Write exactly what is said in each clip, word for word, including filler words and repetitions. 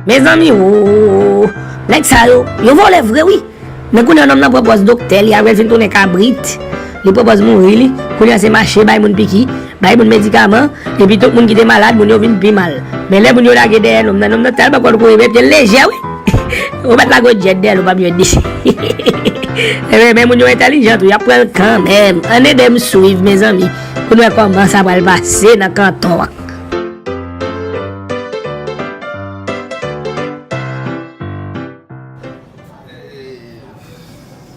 Mezanmi, ooo, nèg sa yo, yo vòlè vre wi. Men kounye a nonm nan pran pòz doktè, li apre l fin tounen kabrit. Li pran pòz mouri li. Kounye a se mache bay moun piki, bay moun medikaman, epi tout moun ki te malad, moun yo vin pi mal. Men lè moun yo lage dèyè nonm nan, nonm nan tèlman konn kouri, men pye l lejè wi. Ou mèt lage yon djèt dèyè l, ou p ap jwenn li. Ebyen, men moun yo entèlijan tou, y ap pran l kanmenm. Ann ede m swiv, mezanmi, pou n wè kòman sa pral pase nan kanton an.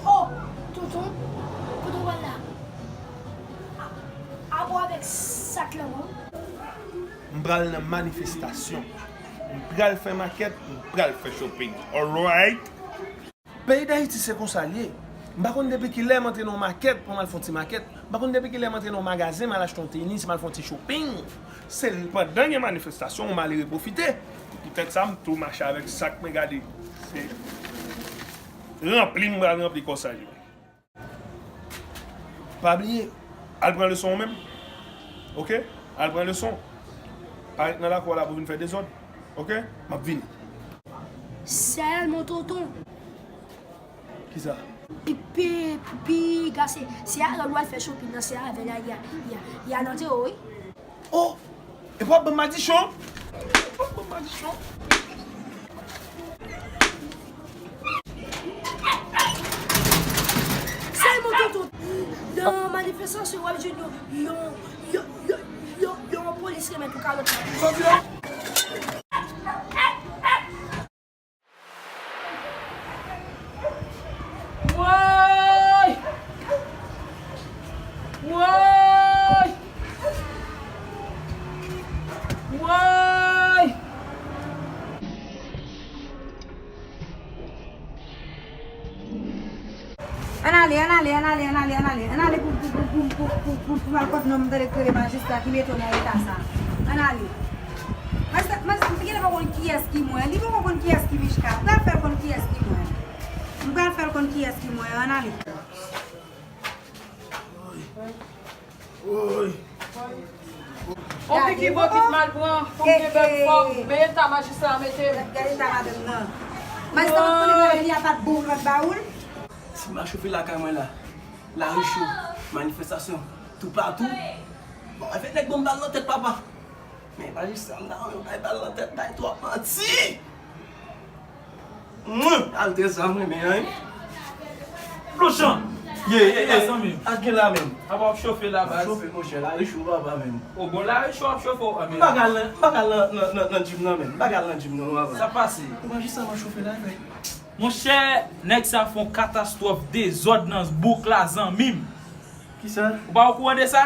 Oh, tonton, kote w al la? A, apa w avèk sak lan, non? M pral nan manifestasyon. M pral fè makèt, m pral fè shopping. Alright? Peyi Dayiti se konsa l ye. M pa konn depi kilè m antre nan yon makèt pou m al fè yon ti makèt. M pa konn depi kilè m antre nan yon magazen, m al achte yon tenis, m al fè yon ti shopping. Se pandan gen manifestasyon, yon malere pwofite. Poutèt sa, m tou mache avèk sak mwen gade. Se ranpli m pral ranpli kò sa yo. Pa bliye, al pran leson w menm. Oke? Al pran leson w. Pa ret nan lakou a la pou vin fè dezòd. Oke? M ap vini. Sèlman tonton. Kisa? Pi, pi, pi, piga se, se avè l w al fè shopping nan, se avè l y a, y a, y a, y a nan te wi. Oh! Epi w ap ban m madichon? Epi w ap ban m madichon? Sèlman tonton. Nan manifestasyon, w ap jwenn yon, yon, yon, yon, yon, yon polis remèt ou kalòt la. Sòti la! Woy! Woy! Woy! Ann ale, ann ale, ann ale, ann ale, ann ale, ann ale pou, pou, pou al kot nonm tande k rele majistra ki mete w nan eta sa. Ann ale. Majistra, majistra, genlè pa konn kiyès ki mwen. Li poko konn kiyès ki Michka. M pral fè l konn kiyès ki mwen. M pral fè l konn kiyès ki mwen. Ann ale. Woy. On piki bokit mal pran, pou m gen bèl fòm, men eta majistra a mete m. Gade eta madanm nan. Majistra pa t konnen gade li a pa t bon pou l pa t ba ou l. Si m a chofe lakay mwen la, lari cho, manifestasyon, toupatou. Bon, fè nèg ban m bal nan tèt, papa. Men majistra m nan, yo bay bal nan tèt, bay twòp manti. Mwen, al trè sa mwen renmen an. Lochan! Ye, ye, ye. Zanmi m. Ak gen la menm. Apa w ap chofe la, baz? Chofe, monchè, lari cho, papa, menm. O bon, lari cho ap chofe w, anmè. M pa ka al nan, m pa ka al nan, nan, nan, nan gym nan, menm. M pa ka al nan gym nan, papa. Sa pase? Ou pa jis sa m ap chofe la, frè. Monchè, nèg sa fè yon katastwòf dezòd nan bouk la, zanmi m. Kisa? Ou pa okouran de sa?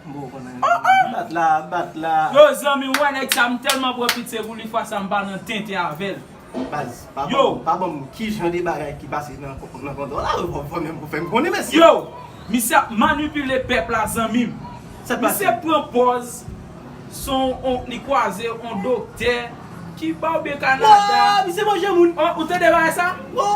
M poko konn anyen. Bat la, bat la. Yo, zanmi, w wè nèg sa, m tèlman pran pitye pou li, fwa sa m pa nan tenten avè l. Baz, pa ban m, pa ban m ki jan de bagay ki pase nan, nan konton la, ou fò menm pou fè m konnen, mesye. Yo, misye ap manipile pèp la, zanmi m. Sa pase? Misye pran pòz, se yon, li kwaze yon doktè ki ba w byen Kanada. Wa, misye manje moun. O, ou tande bagay sa? Wa,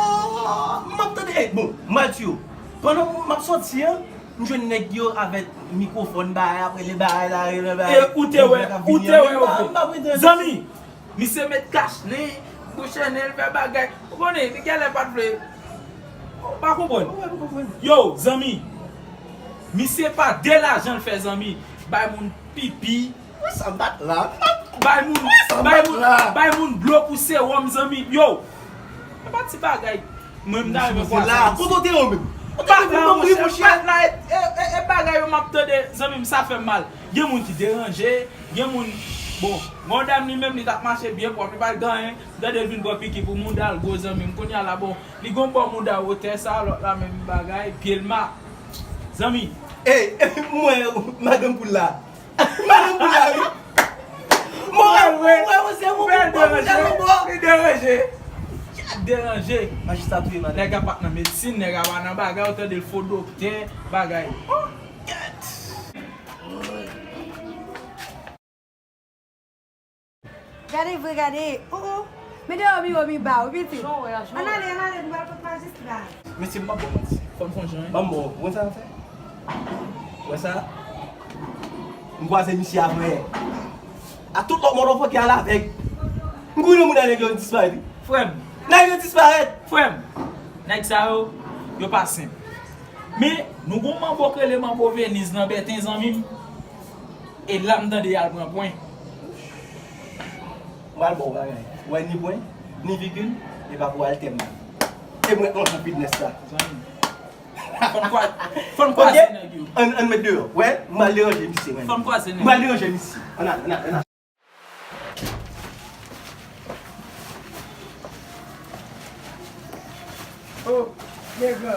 m ap tande, eh, bon, m al di yo. Pandan m ap sòti an, m jwenn nèg yo avèk mikwofòn bagay, apre le bagay la, le bagay. E ou te wè, ou te wè yo vre. Zanmi, misye met kach nen, bouch nen, l fè bagay. Ou konnen, li genlè pa t vle. Ou pa konprann? Yo, zanmi, misye pa de lajan l fè, zanmi. Bay moun pipi. Sa bat la. Bay moun, bay moun, bay moun dlo pou sewòm, zanmi. Yo, e pa ti bagay. Mwen, m ta renmen kwè sa. Kote w te yo menm? Bat la, monchè, bat la, e, e, e, e bagay yo m ap tande, zanmi m, sa fè m mal. Gen moun ki deranje, gen moun, bon, gon dam li menm, li t ap mache byen pwòp, li pa t gen anyen, m tande l vin pran piki pou mouda l gwo, zanmi m. Kounye a la, bon, li gon bò mouda wotè sa, lòt la menm bagay, pye l ma. Zanmi. Ey, mwen, madanm poul la. Madanm poul la, wi. Mwen, mwen, mwen, se mwen, mwen, mwen, mwen, mwen. Li deranje. Deranje. Majistra touye madanm. Nèg a pa t nan medsin, nèg a pa nan bagay, ou tande l fo doktè, bagay. Oh, kèt. Gade vre, gade. Oh, oh. Men de omi, omi ba, wi, pitit. Ann ale, ann ale, nou pral kot majistra. Mesye, m p ap ba w manti. Fò n fè yon jan, wi. Ban m ba w. Ou konn sa n ap fè? Ou wè sa? M kwaze misye avè. A tout lòt mòdòfò ki al avèk. M Wi, nan mouda nèg yo disparèt, wi. Frè m. Nèg yo disparèt. Frè m. Nèg sa yo, yo pa senp. Men, nou gon manbo k rele manbo Veniz nan Bèten, zanmi m. E la m tande y al pran pwen. M pral ba w bagay. Ou wè ni pwen, ni vigil, e pa pou al tèm nan. E mwen kontan fitness la. Zanmi m. Fò n kwa-, fò n kwaze nèg yo. Ann, ann met deyò. Wè, m al deranje misye, mwen. Fò n kwaze nèg yo. M al deranje misye. Ann al, ann al, ann al. Oh, nèg la.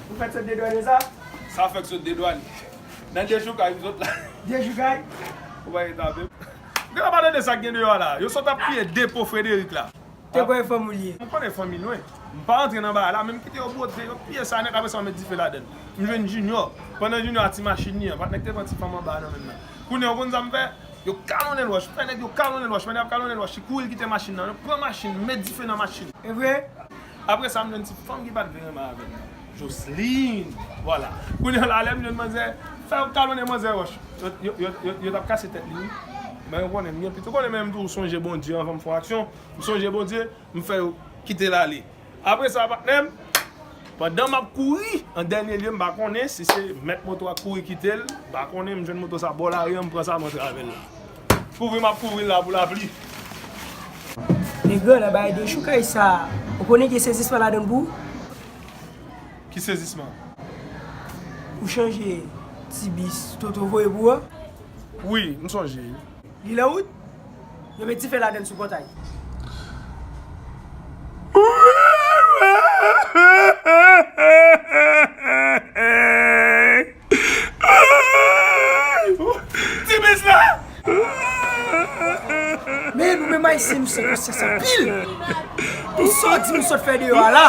Ou fèk sot de dwàn sa? Sa fèk sot de dwàn. Nan dejoukay, m sot la. Dejoukay? Ou pa gen tape. Nèg la pa tande sa k gen deyò a la. Yo sot ap piye depo Frederick la. Te kwè fanm ou li ye. M konnen fanmi nou, wi. M pa antre nan bagay la, men m kite yo bwote, yo piye sa nèt, apre sa yo met dife ladann. M jwenn Junior. Pandan Junior a ti machin li an, patnè k te pran ti fanm anba a nan men l lan. Kounye a, ou konn sa m fè? Yo kalonnen l wòch, fè nèg yo kalonnen l wòch, pandan y ap kalonnen l wòch, li kouri l kite machin nan, yo pran machin, met dife nan machin. E vre? Apre sa, m jwenn ti fanm ki pa t vle renmen avè m nan. Joseline. Vwala. Kounye a la, lè m jwenn manzè, fè yo kalonnen manzè wòch. Yo, yo, yo, yo, yo t ap kase tèt li, wi. Men yo konnen m gen pito. Ou konnen menm tou, ou sonje Bondye anvan m fè yon aksyon. M sonje Bondye, m fè yo kite l ale. Apre sa, patnè m, pandan m ap kouri, an dènye lye, m pa konnen si se mèt moto a k kouri kite l, m pa konnen, m jwenn moto sa bò lari an, m pran sa, m antre avè l la. Kouvri m ap kouvri l la pou lapli. Nèg la nan bagay dechoukay sa, ou konnen gen sezisman ladann pou ou? Ki sezisman? Ou chanje ti bis Toto voye pou ou an? Wi, m sonje. Li nan wout? Yo met dife ladann sou pòtay. Ti bis la! Men nou menm Ayisyen, nou se konsyans anpil. Pou sa w di m sot fè deyò a la.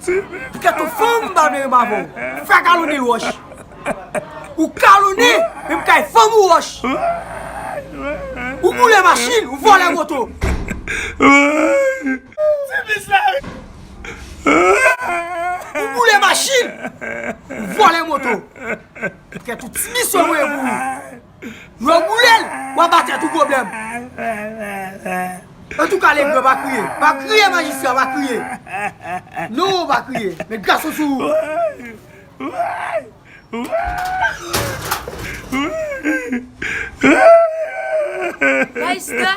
Pou kèt ou fanm m pa vle renmen avè w. Fè kalonnen l wòch. Ou kalonnen, menm kay fanm ou wòch. Ou boule machin, ou vòlè moto. Ti bis la. Ou boule machin, ou vòlè moto. Pou kèt ou ti bis yo voye pou ou. Lè w boule l, w ap ba tèt ou pwoblèm. Antouka, Legran, pa kriye. Pa kriye, majistra, pa kriye. Non, pa kriye. Met gason sou ou. Majistra,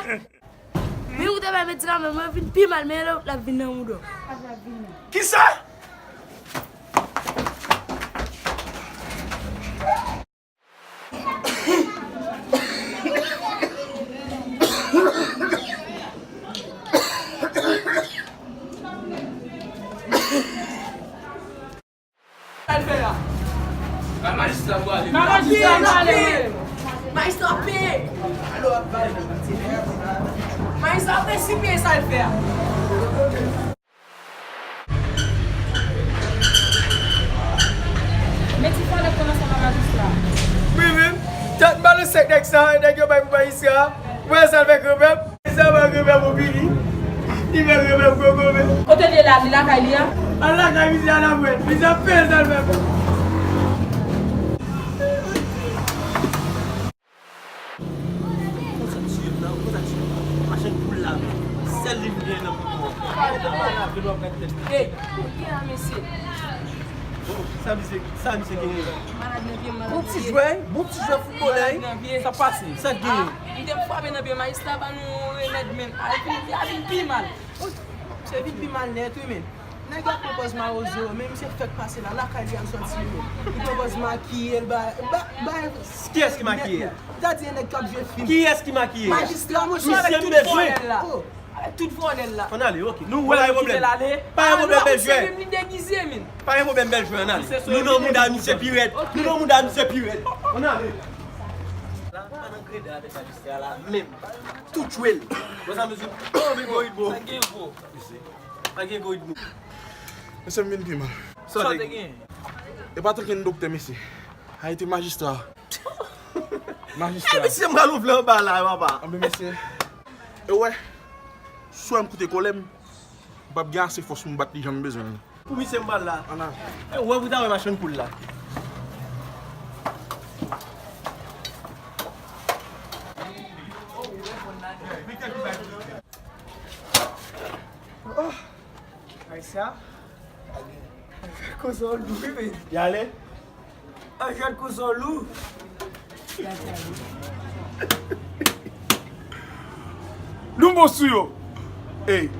men ou te bay medikaman, mwen vin pi mal, men lòt la vin nan mouda w. Kisa? Sa l fè a? Ba majistra pwale. Ba majistra pwale. Majistra peye. Alò, ap pale. Majistra peye, si peye sa l fè a. Men ti fò lè kòmanse pa majistra. Wi, wi. Tèt m balanse ak nèg sa, nèg yo bay pou majistra. Ou wè sa l fè granpèp? Sa pa granpèp ou vini. Li fè granpèp gwo gwo men. Kote l ye la, li lakay li a? Al lakay misye a la mwen. Misye ap peye sa l fè. Konsa tiye m nan, konsa tiye m nan. Machann poul la menm. Sèl li m gen nan poul mwen. Ey, ou gen la, mesye. Bon, sa misye, sa misye genyen? Malad nan pye m, malad nan pye. Bon ti jwè, bon ti jwè foutbolè. Malad nan pye. Sa pase, sa genyen? Ah, m te frape nan pye, majistra ban nou yon remèd menm. Al vin, al vin pi mal. Se vin pi mal nèt wi menm. Nèg la pran pòz mawozo, men misye fèk pase la, lakay li al sòti wi menm. Li pran pòz makiye l, ba, ba, ba. Kiyès ki makiye a? Gade yon nèg k ap jwe fim. Kiyès ki makiye a? Majistra, monchè, avèk tout vòlè l la. Oh. Avèk tout vòlè l la. Ann ale, ok. Nou wè pa gen pwoblèm. Pa gen pwoblèm, bèl jwè. Li degize, men. Pa gen pwoblèm, bèl jwè, ann ale. Nou nan mouda misye pi rèd. Nou nan mouda misye pi rèd. Ann ale. La, pa nan kreda avèk majistra la, menm. Tou tchwe l. Wè sa, mesye? Oh, men gwo ritmo. Sa gen gwo. Pa gen gwo ritmo. Mesye, m vin pi mal. Sa w te gen? E pa te gen doktè, mesye. Ayiti majistra. Majistra. E mesye, m pral ouvle anba la, papa. Anben, mesye. E wè, swa m koute kòlè m, m p ap gen ase fòs pou m bat li jan m bezwen l. Pou misye m pral la. Ann al. E wè pou ta wè machann poul la. Sa? Kouzon lou, wi, men. Y ale? An jwèt kouzon lou. Nou bon sou yo. Ey,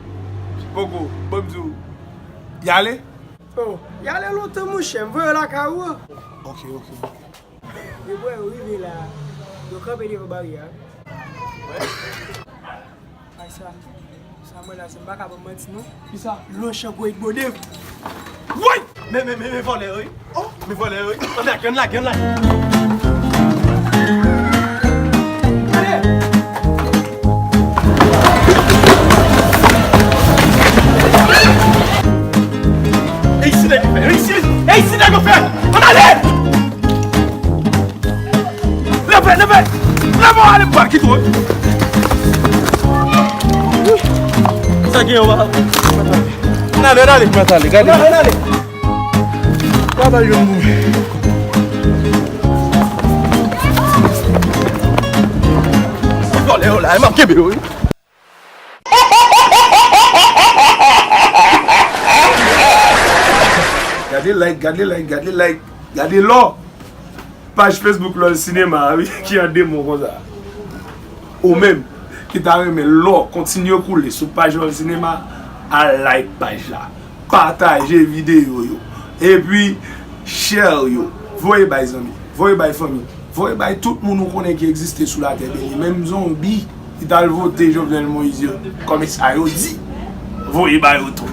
Koko, ban m di w. Y ale? Oh, y ale lontan, monchè. M voye yo lakay ou an. Ok, ok, ok. Yo bwè, yo rive la. Yo kanpe devan baryè a. Ay, sa, sa mwen la, se m pa ka ban manti, non. Kisa? Lòchan gwo ek bode. Woy! Men, men, men, men vòlè yo, wi. Oh, men vòlè yo, wi. Ann la, ann la, ann la. Ale! E isi nèg yo fè, e isi, e isi nèg yo fè. Ann ale! Leve, leve! Leve, ale, m pral kite w. Sa gen yo, pa? Ann ale, ann ale. Ann ale, ann ale. Pa bay youn moun. Vòlè yo la, m ap kenbe yo, wi. Gade like, gade like, gade like, gade lò. Paj Facebook Lòl Sinema a, wi, ki an demon konsa. Ou menm ki ta renmen lò kontinye koule sou paj Lòl Sinema, al like paj la, pataje videyo yo, epi share yo, voye bay zanmi, voye bay fanmi, voye bay tout moun ou konnen ki egziste sou latè beni, menm zonbi ki t al vote Jovenel Moïse yo, kòm sa yo di, voye ba yo tou.